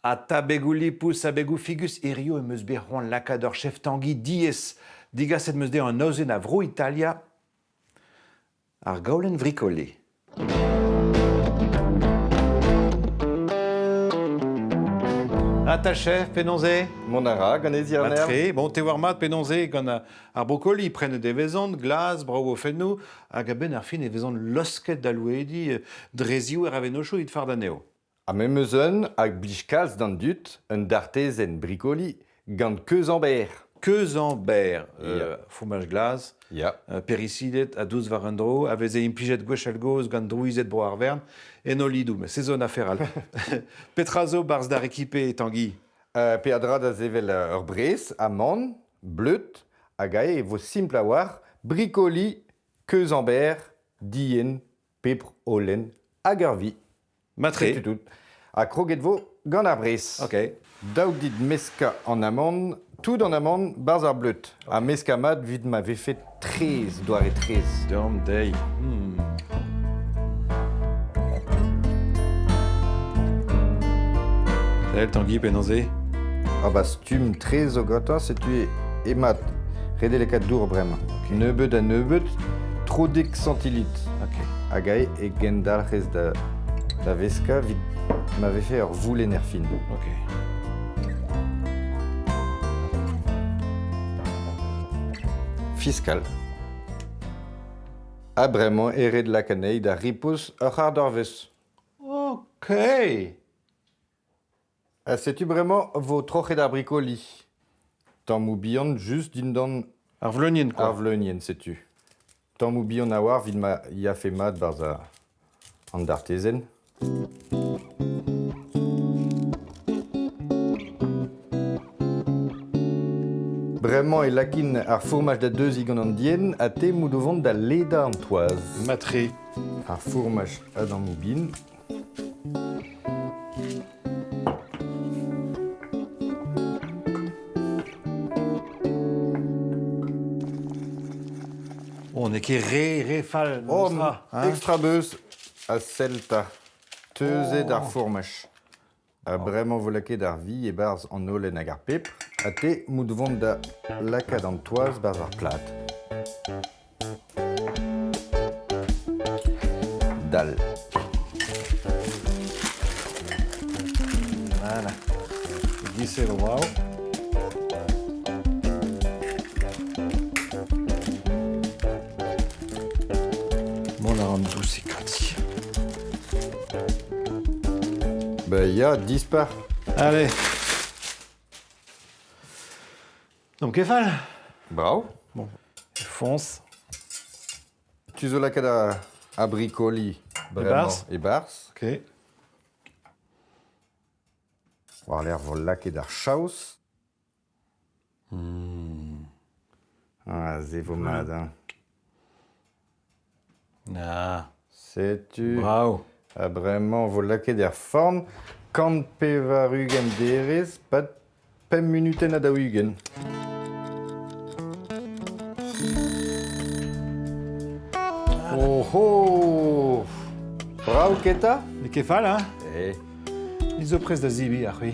Ha tabegoù lipous, abegoù figus, hirio em eus bet c'hoant lakaat ur chef Tanguy diaes. Digaset 'm eus dezhañ un aozenn a Vro-Italia, ar gaolenn vrikoli. Ha ta chef, penaos eo? Mont a ra gant e ziarner. Matre. Bon, te war mat penaos eo gant ar brokoli prenet e vezont, glas, brav o fennoù, hag a-benn ar fin e vezont losket da louediñ dre ziouer a vennozhioù evit fardañ anezho. Ha me 'm eus un hag blij kalz d'an dud, un dartezenn brikoli gant keuz amber. Keuz amber, fromaj glas, Ya. perisidet ha dous war un dro, a veze implijet gwechall-gozh gant drouized Bro-Arvern en o lidoù, met se zo un afer all. Petra zo 'barzh da rekipe, Tanguy? Peadra da sevel ur brez, amann, bleud, hag aze e vo simpl a-walc'h, brikoli, keuz amber, dienn, pebr, holen hag ur vi. Matre. Setu tout. Ha kroget vo gant ar brez. Ok. Dav dit meskañ an amann, tout an amann 'barzh ar bleud. Ha meskañ mat 'vit ma vefe traezh, doare traezh. Deomp dezhi. Sell, Tanguy, penaos eo? Ah bah stumm traezh zo gantañ, setu eo mat. Ret eo lakaat dour bremañ. Nebeut ha nebeut, tro dek santilitr. Ok. Hag aze e gendalc'hez da, da veskañ evit ma vefe ur voulenn er fin. Ok. Fiskal. Ha bremañ eo ret lakaat anezhi da ripoz ur c'hard eurvezh. Ok. Ha setu bremañ 'vo troc'het ar brikoli. Tammoù bihan just dindan Ar vleunienn, quoi. ar vleunienn, setu. Tammoù bihan a-walc'h 'vit ma yafe mat 'barzh an dartezenn. Bremañ e lakin ar fourmaj da deuziñ gant an dienn ha te 'mout o vont da ledañ an toaz. Matre. Ar fourmaj a-dammoù bihan. Oh, n'eo ket re, re fall Oh, memestra, hein? extra beuz ha sell 'ta. Teuzet ar Oh. fourmaj. Ha bremañ 'vo lakaet ar vi e-barzh an holen hag ar pebr. Ha te 'mout vont da lakaat an toaz 'barzh ar plad. Dal. Voilà. E-giz-se vo brav. Mont a ran dousik ganti. Bah ya, dispar. Allez. Donc ket fall. Brav. Bon, foñs. Tu zo lakaat ar, ar brikoli bremañ E-barzh? E-barzh. Ok. War-lerc'h 'vo lakaet ar chaos. Ah, se vo mat, hein. Ah, Setu. brav. Ha bremañ 'vo lakaet er forn 180 derez 'pad pemp munutenn ha 40. Oh oh! Brav keta? N'eo ket fall, hein? Eh. Ni zo prest da zebriñ, ha c'hwi?